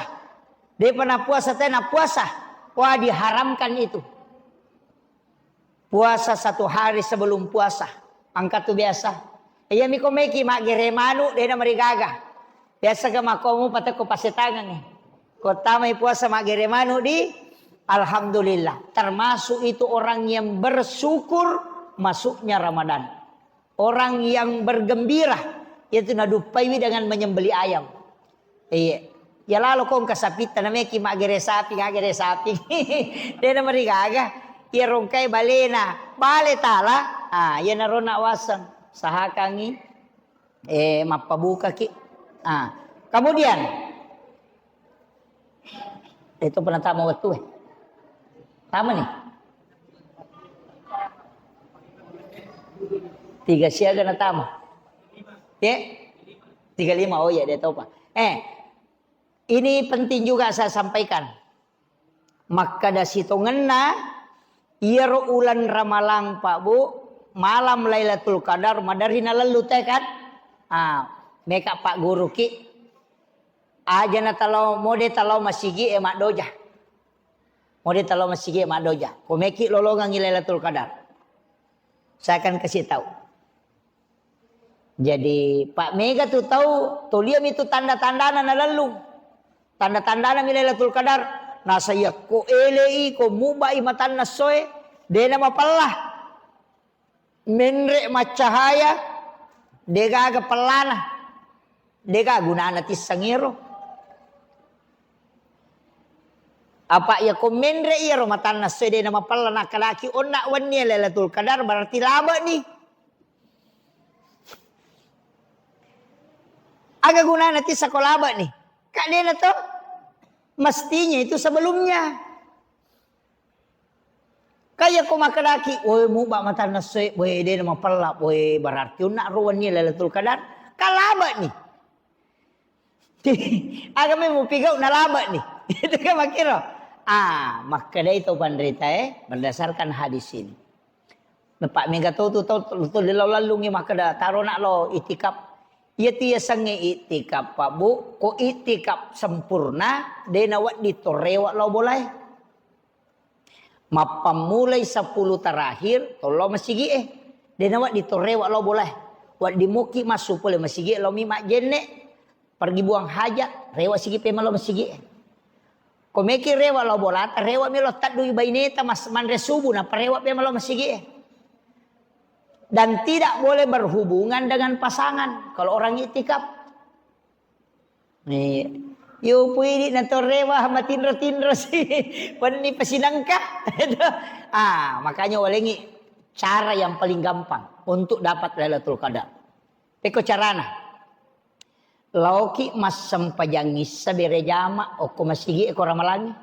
De'pa nappuasa, te nappuasa. Wah, diharamkan itu. Puasa satu hari sebelum puasa. Angka tu biasa. Iya mi ko meki maggere manu, de' namarigaga. Biasa ke makomu patekko pasetangangnge. Ko tamai puasa maggere manu di, alhamdulillah. Termasuk itu orang yang bersyukur masuknya Ramadan. Orang yang bergembira, yaitu naduppaiwi dengan menyembelih ayam. Iya. Ya lalo ko engka sapitta, nameki maggere sapi, ngaggere sapi. De' namarigaga. Iya rongkai balena, bale tala. Ah, iya narona waseng. Sahakangi, eh, mappabukaki. Ah, kemudian, itu pernah tama waktu, eh. Tama nih. Tiga siaga na tama. Ya? Tiga lima, oh iya, dia tahu, Pak. Eh, ini penting juga saya sampaikan. Makkeda sitongenna, iyaro ulan Ramalang, Pak Bu, malam Lailatul Qadar, madari nalellu te kan? Ah, meka Pak Guru ki. Aja na talao, mode talao masigi e maddoja. Mode talao masigi e maddoja. Ko meki lolongangi Lailatul Qadar. Saya akan kasih tahu. Jadi, Pak, mega tu tau, toliami tu tanda-tandana nalellung. Tanda-tandana mi Lailatul Qadar. Nasaba yakko elei, ko mubai matanna essoe, de namapella. Menre maccahaya, degaga pellana. Dega gunana tisseng ero. Apa yakko menre iyaro matanna essoe de namapella, nakkadaki onna wenni Lailatul Qadar, berarti labe'ni. Aga gunana tissako labe'ni? Ka dena to? Mestinya itu sebelumnya. Kaya ko makkedaki, "Woi, muba matanna essoe, woi, dena mapella, woi, berarti onna ro wenni Lailatul Qadar." Ka labe'ni. Aga memang mupigau nalabe'ni. Itu kan makkiro. Ah, makkedai to panritae berdasarkan hadis ini. Nappa mega to tu tau tu lalo lallungi makkeda, "Taro nak lo itikaf." Iya tu yasengnge itikaf, Pak Bu. Ko itikaf sempurna, de nawedding to rewe lao bolae. Mappammulai sepuluh terakhir, to lao masigi'e. De nawedding to rewe lao bolae. Wedding muki massu pole masigi'e, lao mi majjenne. Pergi buang hajat, rewe sigi pe malo masigi'e. Ko meki rewe lao bolata, rewe mi lo taddui baineta mas manre subuh, nappa rewe pe malo masigi'e. Dan tidak boleh berhubungan dengan pasangan kalau orang iktikaf. Nih, yo puidi na to rewe matinro-tinro si wenni pasinengka. Ah, makanya walengi cara yang paling gampang untuk dapat Lailatul Qadar. Peko carana. Laoki massempajang issa bere jama okko masigi e ko Ramalangnge.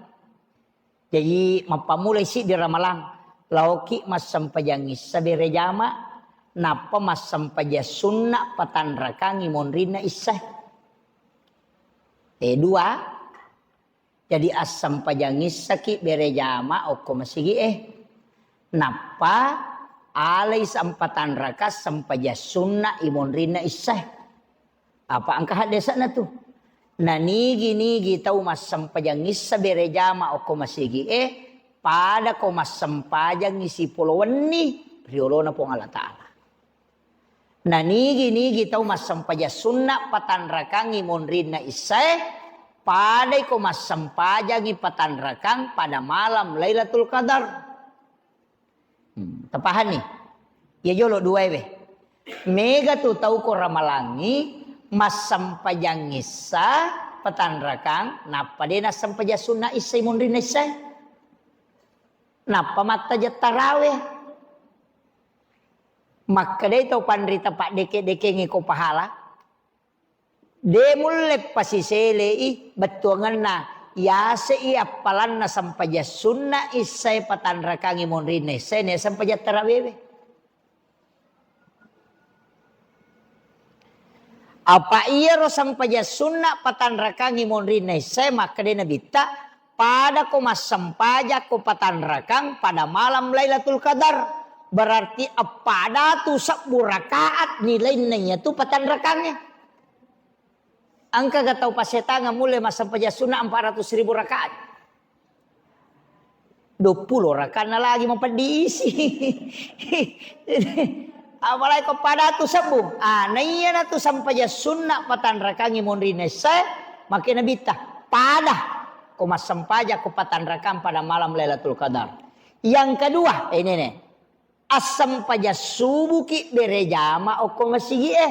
Jaji, mappammulai siddi Ramalang. Laoki massempajang issa bere jama, nappa massempajang sunna patanrakangi monrinna issae. E, dua. Jadi assempajang issaki bere jama okko masigi e. Nappa alai sampatanraka sempajang sunna i monrinna issae. Apa engka haddese'na tu. Nanigi-nigi tau massempajang issa bere jama okko masigi e, pada ko massempajangi sipolo wenni riolona Puang Allah Ta'ala. Nanigi-nigi tau massempajang sunna patanrakangi monrinna issae, padai ko massempajangi patanrakang pada malam Lailatul Qadar. Hmm, tapahanni? Iya jolo duae we. Mega tu tau ko ramalangi massempajang issa patanrakang, nappa de nassempajang sunna issai monrinna issae. Nappa mattajeng tarawe. Makkedai tau panrita paddeke-dekengnge ko pahala, de mulle pasiselei bettuangenna yasei appalanna sempajang sunna issae patanrakangi monrinna issae ne sempajang tarawewe. Apa iyaro sempajang sunna patanrakangi monrinna issae, makkedai Nabitta, pada ko massempajang ko patanrakang pada malam Lailatul Qadar, berarti eppa datu sebbu rakaat nilainna iyatu patanrakangnge. Engkaga tau pasetangeng mulle massempajang sunna empat ratus ribu rakaat? Duappulo rakaatna lagi mapeddi isi. Apalagi ko padatu sebbu. Ah, na iyanatu sempajang sunna patanrakangi monrinna issae, makkeda Nabitta, pada ko massempajang ko patanrakang pada malam Lailatul Qadar. Yang kedua, eh, ini nih. Assempajang subuki bere jama okko masigi e.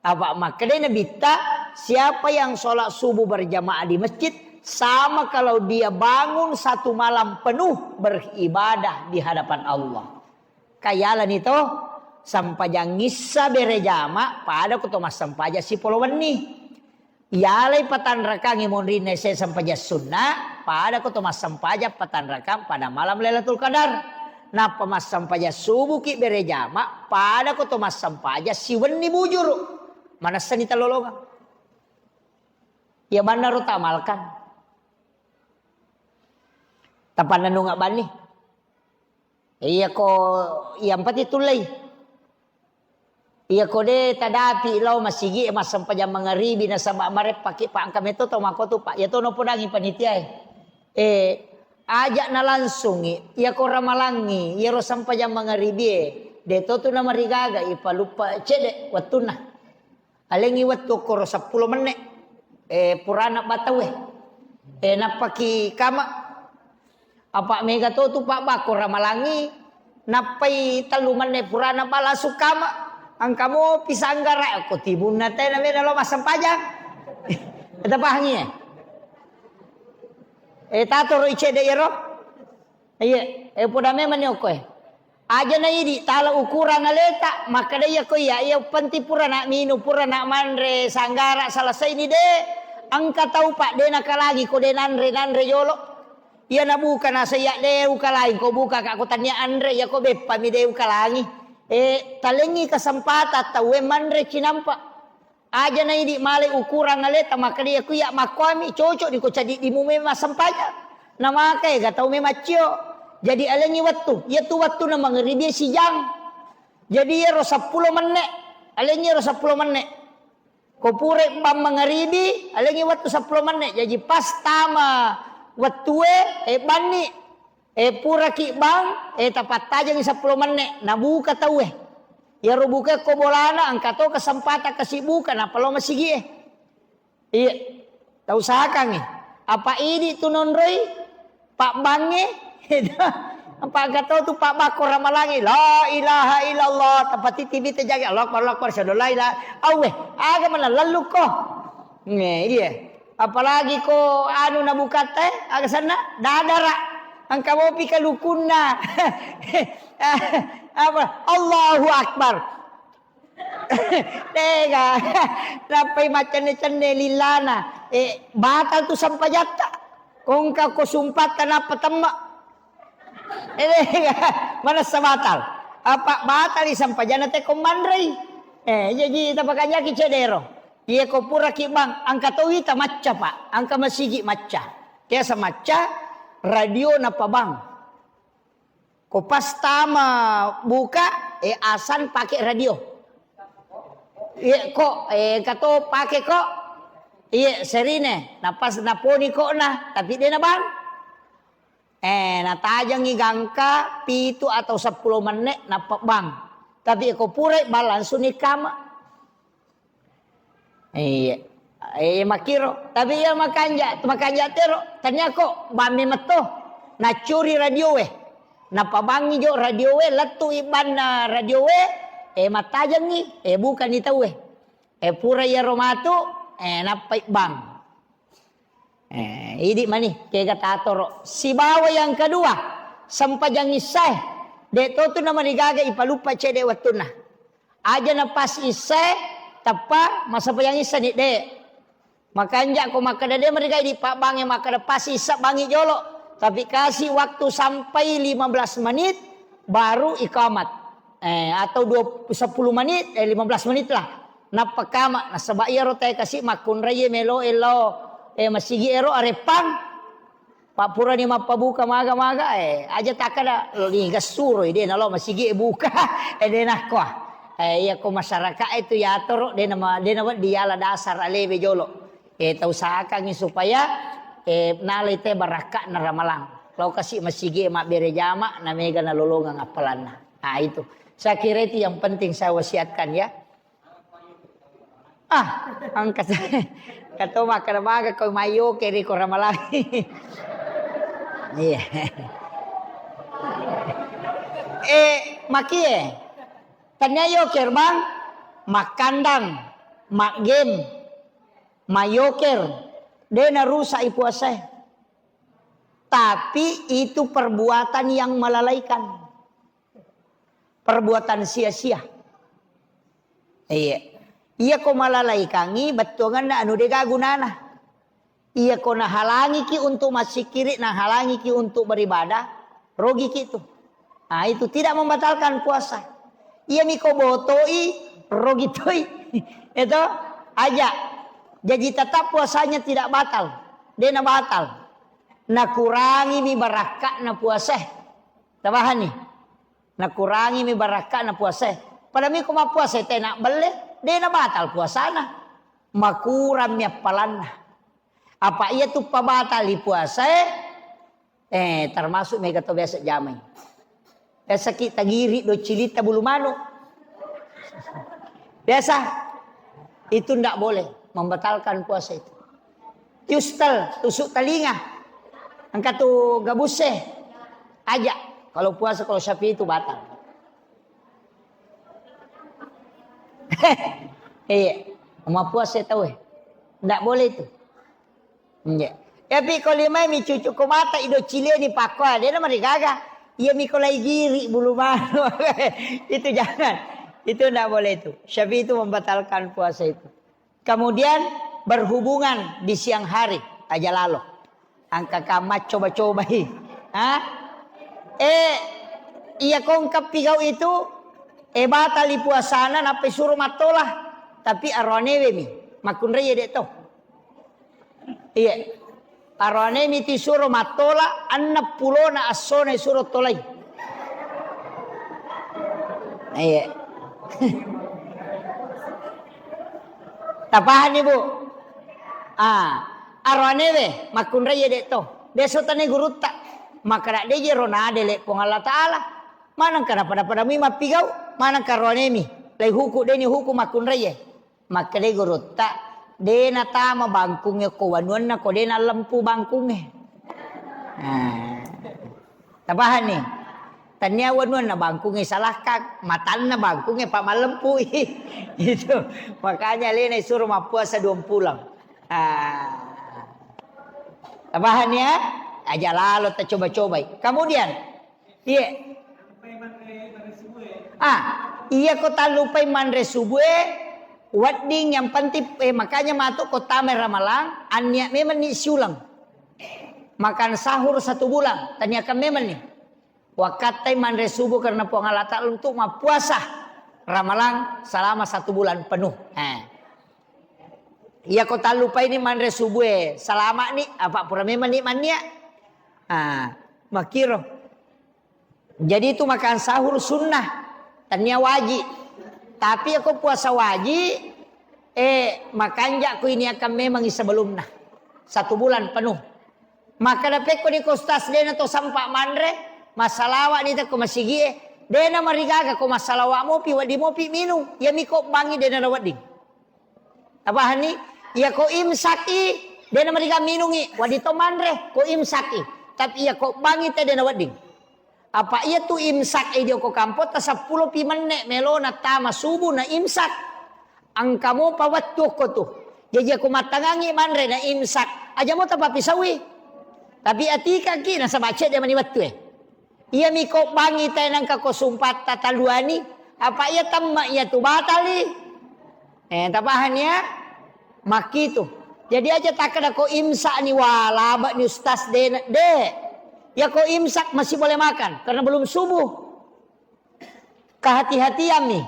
Apa makkedai Nabitta, siapa yang sholat subuh berjamaah di masjid, sama kalau dia bangun satu malam penuh beribadah di hadapan Allah. Kayalani to, sempajang issa bere jama, pada ko to massempajang sipolo wenni. Yalai patanrakangi monrinna isse sempajang sunna, pada ko to massempajang patanrakang pada malam Lailatul Qadar. Nappa massempajang subuki bere jama, pada ko to massempajang siwenni bujuru. Manessani tallolongeng. Iya bannaro tamalkan. Tapannennunga banni. Iya ko, iya empati tullei. Iya ko de tadapi lao masigi e massempajang mangaribi nasaba mareppaki pa engka meto tau makotu pa. Iya to nopodangi panitia e. Eh, aja nalangsungi. Iya ko ramalangi, iyaro sempajang mangaribi e. De to tu namarigaga ipaluppa cedde wettunna. Alengngi wettu okkoro seppulo menne, eh, purana bataue. Eh, nappaki kama. Apa mega to tu pabbakko ramalangi, nappai tellu menne purana ba langsung kama. Engka mopi sanggara ko tibunna tena mena lo massempajang. Tapahangi e. Eh, tatoro icedde iyaro. Iya, eh, poda memang ni okko e. Aja na idi tala ukurang aleta, makkeda iya ko iya, iya penting pura nak minum, pura nak manre, sanggara, selesai ni de. Engka tau pak de nakalangi ko de nanre, nanre jolo. Iya nabuka nasa iya de ukalangi, ko buka kak ko tania anre, iya ko beppa mi de ukalangi. Eh, talengi kesempatan tau e manre cinampa. Aja na idi malai ukurang aleta, makkeda iya ku iya makkuami, cocok di ko cadiddimu memang sempajang. Namaka ega tau memang cio. Jadi alengi wettu, iya tu wettu na mangeribi sijang. Jadi iyaro seppulo menne, alengi iyaro seppulo menne. Ko pura bang mangeribi, alengi wettu seppulo menne. Jadi pas tama wettue, eh, banni. Eh, puraki bang, eh, tapattajengi seppulo menne, nabuka tauwe. Iyaro buka ko bolana, engka to kesempatan kasi buka, nappa lo masigi e. Iya, tau sakangi. Apa idi tu nonroi, pak bange, apa engka to tu pak bakko ramalangi, la ilaha illallah, tapatiti bite jage, Allahu Akbar, Allahu Akbar, syahadu la ilaha, awe, aga mana lalu ko. Nge, iya. Apalagi ko anu nabukatta, eh, aga senna? Dadara. Engka mopi kalukunna. Apa? Allahu Akbar. Tega. Nappai maccenne-cenne lillana. Eh, batal tu sempajatta. Kongka ko sumpatta nappa temma. Eh, manessa batal. Apa batali sampajanna te ko manrei. Eh, jaji tapakanjaki cedero. Iye ko puraki bang, angka towi tamacca, Pak. Angka masigi macca. Biasa macca, radio napa bang. Ko pas tama buka, eh, asan pake radio. Iye ko, eh, kato pake ko. Iye serine, napas naponi ko na, tapi dena bang. Eh, natajengngi gangka pitu atau seppulo menne nappa bang. Tapi ko purai bang langsung ni kama. Iya. Eh, makiro. Tapi iya makanja, makanja tero. Tania ko bammi metto. Nacuri radio we. Napabangi jo radio we, lettu ibanna radio we. Eh, matajengngi. Eh, bukani tau we. Eh, pura iyaro matu. Eh, nappai bang. Eh, idi mani, kega tatoro. Sibawa yang kedua, sempajang issae. De to tu namarigaga ipaluppa cede wettunna. Aja na pas issae, tappa masempajang issa ni de. Makanja ko makkeda de marigai di pabbange makkeda pas issa bangi jolo. Tapi kasih waktu sampai lima belas menit baru ikamat. Eh, atau dua, sepuluh menit, eh, lima belas menit lah. Nappa kama, nasaba iyaro tae kasi makkunrai melo elo, eh, masigi ero areppang. Pak purani mappabuka maga-maga, eh, aja takkada, ni gassuro, eh, de nalo masigi e buka, eh, de nakko. Eh, iya ko masyarakat itu yatoro, de nama, de nama diala dasar alebe jolo. Eh, tau sakangi supaya, eh, nalai te barakka na ramalang. Lo kasi masigi e mabbere jama, na mega nalolongang appalanna. Ah, itu. Saya kira itu yang penting saya wasiatkan ya. Ah, angka sa-, kato makkeda maga ko mayoke ri ko ramalangi. Iya. Eh, makie. Tania yoker, Bang. Makkandang, maggame, mayoker. De narusak i puasae. Tapi itu perbuatan yang melalaikan. Perbuatan sia-sia. Iya. Iya ko malalaikangi bettuanganna anu dega gunana. Iya ko nahalangiki untuk massikiri, nahalangiki untuk beribadah, rogiki tu. Nah, itu tidak membatalkan puasa. Iya miko botoi, rogi toi. Itu aja. Jadi tetap puasanya tidak batal. Dena batal. Nakurangimi barakka'na puasa. Tabahani. Nakurangimi barakka'na puasae. Pada miko mappuasa tena belle, de nabatal puasana. Makurangmi appalanna. Apa iya tu pabatali puasae, eh, termasuk mega to biasa jamai. Biasa ki tagiri do cilita bulu manu. Biasa. Itu ndak boleh membatalkan puasa itu. Yustal, tusuk telinga. Angkat tu gabuse. Aja. Kalau puasa, kalau Syafi'i itu batal. Iya. Mau puasa tahu eh. Ndak boleh itu. Iya. Tapi kalau limai mi cucu ko mata ido cileni pakkoa, de na marigaga. Iya mi ko lai giri bulu manu. Itu jangan. Itu ndak boleh itu. Syafi'i itu membatalkan puasa itu. Kemudian berhubungan di siang hari, aja lalo. Angka kamma coba-cobai. Ha? Eh, iya kongka pigau itu, eh, batali puasana, nappa isuro mattola. Tapi aroanewe mi, makkunrai dek to. Iya. Aroane mi tisuro mattola, enneng pulona assona isuro tolai. Iya. Tapahani, Bu? Ah, aroane we, makkunrai dek to. Biasa tane gurutta. Maka de je ro nadele Puang Allah Ta'ala. Manengka napada-pada mi mappigau, manengka aroane mi. Lai huku, deni huku makkunrai. Makkedai gurutta, de natama bangkungnge ko wanuanna ko de nallempu bangkungnge. Nah. Tapahanni? Tania wanuanna bangkungnge salahkang, matanna bangkungnge pa mallempui. Itu. Makanya alena isuro mappuasa dua pulang. Ah. Tapahanni ya? Aja lalo tacoba-cobai. Kemudian, Iya. Ah, iya ko tallupai manre subue, wedding yang penting, eh, makanya matu ko tama Ramalang, annia memang ni siulang. Makan sahur satu bulan, taniakan memang ni. Wakkattai manre subuh karena Puang Allah Ta'ala untuk mappuasa Ramalang selama satu bulan penuh. Eh. Iya ko tallupaini manre subuh e, salama ni, apa pura memang ni mannia. Ah, makiro. Jadi itu makan sahur sunnah, tania wajib. Tapi ako puasa wajib, eh, makanja ko ini akan memang sebelumna. Satu bulan penuh. Maka dapekko ni ko ustaz dena to sampa manre, massalawa ni ko masigi e, dena marigaga ko massalawa mopi, wedding mopi minung, iya mi ko bangi dena wedding. Tapahanni? Iya ko imsak i, dena mariga minungi, wedding to manre, ko imsak i. Tapi iya ko bangi te dena wedding. Apa iya tu imsak e dio ko kampotta seppulo pi menne melona tama subuh na imsak. Engka mopa wettu okko tu. Jaji ako mattangangi manre na imsak, aja mo tapapisaui. Tapi atikaki nasaba cedde mani wettu e. Iya mi ko bangi te nangka ko sumpatta taluani, apa iya temma iya tu batali. Eh, tapahan ya? Makkitu. Jadi aja takkeda ko imsak ni, wah, labek ni ustaz de, de. Ya ko imsak masih boleh makan karena belum subuh. Kehati-hatian nih.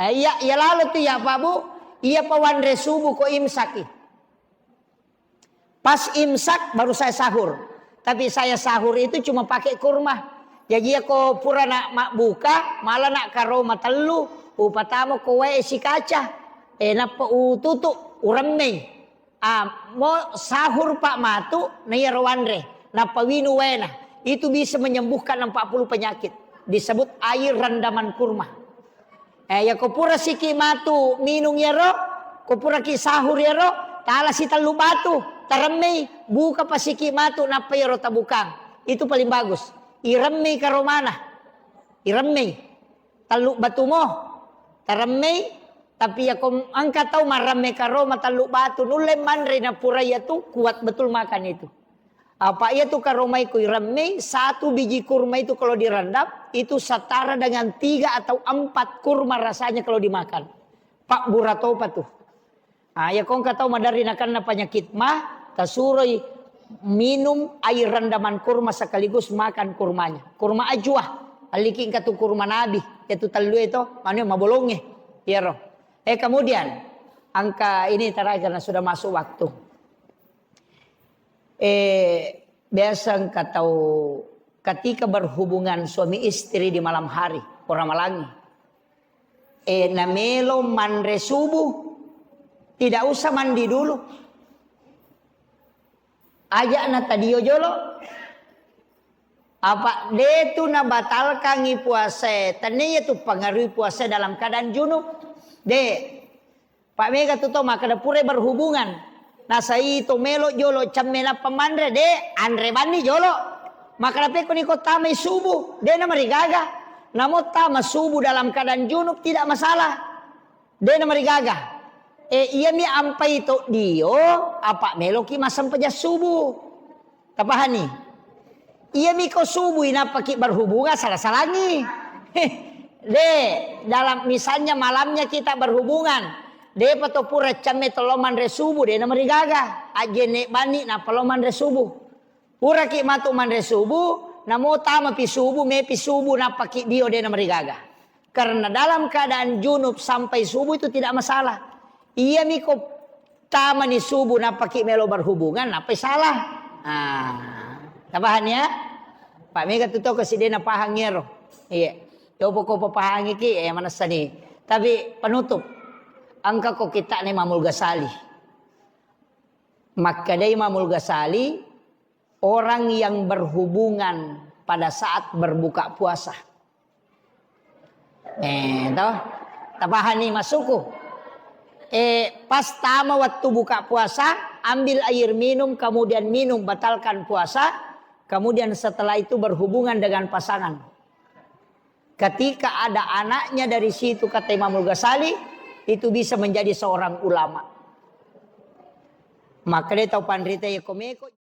Eh, iya, iya lalo tu ya Pak Bu, iya pawanre subuh ko imsak i. Pas imsak baru saya sahur. Tapi saya sahur itu cuma pakai kurma. Jadi ya ko pura nak mabbuka, malah nak karo matellu, upatama ko wae isi kaca. Eh, nappa ututu, uremmei. Ah, mo sahur pak matu, na iyaro wanre, nappa winu waena. Itu bisa menyembuhkan empat puluh penyakit. Disebut air rendaman kurma. Eh, ya ko pura siki matu minung yaro, ko pura ki sahur yaro, tala si tellu batu, taremmei, buka pasiki matu, nappa yaro tabukang. Itu paling bagus. Iremmei karomana. Iremmei. Tellu batu mo. Taremmei, tapi ya ko engka tau maremme karoma tellu batu, nulle manre na pura iya tu kuat betul makan itu. Apa iya tu karomai ku iremmei, satu biji kurma itu kalau direndam, itu setara dengan tiga atau empat kurma rasanya kalau dimakan. Pak buratopa tu. Ah, ya ko engka tau maderri nakenna penyakit mah, tasuroi minum air rendaman kurma sekaligus makan kurmanya. Kurma ajwa, alliki engka tu kurma nabi, ya tu tellu itu, manu mabolonge. Iyaro. Eh, kemudian, angka ini terakhir karena sudah masuk waktu. Eh, biasa engka tau ketika berhubungan suami istri di malam hari, orang malangi. Eh, namelo manre subuh, tidak usah mandi dulu. Aja na tadio jolo. Apa de tu nabatalkangi puasa, tania tu pengaruhi puasa dalam keadaan junub. De. Pak mega tu to makkeda pura berhubungan. Nasai to melo jolo cemme nappa manre, de, anre banni jolo. Makkeda pekko ni ko tamai subuh, de na marigaga. Namo tama subuh dalam keadaan junub tidak masalah. De na marigaga. Eh, iya mi ampai to dio, apa meloki massempajang subuh. Tapahani? Iya mi ko subuh nappaki berhubungan, salah-salangi. De, dalam misalnya malamnya kita berhubungan, depa to pura cemme to lo manre subuh, de na marigaga. Ajjenne bani nappa lo manre subuh. Puraki matu manre subuh, namo tamapi subuh, mepi subuh, nappaki dio, de na marigaga. Karena dalam keadaan junub sampai subuh itu tidak masalah. Iya mi ko tamani subuh, nappaki melo berhubungan, nappai salah. Ah, tapahani ya? Pak mega tu to kasi de na pahang ero. Iya. Yo poko pahangi ki, eh, manessani. Tapi penutup. Engka ko kita ne Imamul Ghazali. Makkedai Imamul Ghazali, orang yang berhubungan pada saat berbuka puasa. Eh, toh? Tapahani maksudku? Eh, pas tama waktu buka puasa, ambil air minum, kemudian minum, batalkan puasa, kemudian setelah itu berhubungan dengan pasangan. Ketika ada anaknya dari situ, kata Imamul Ghazali, itu bisa menjadi seorang ulama. Maka dia tahu panrita ya komeko.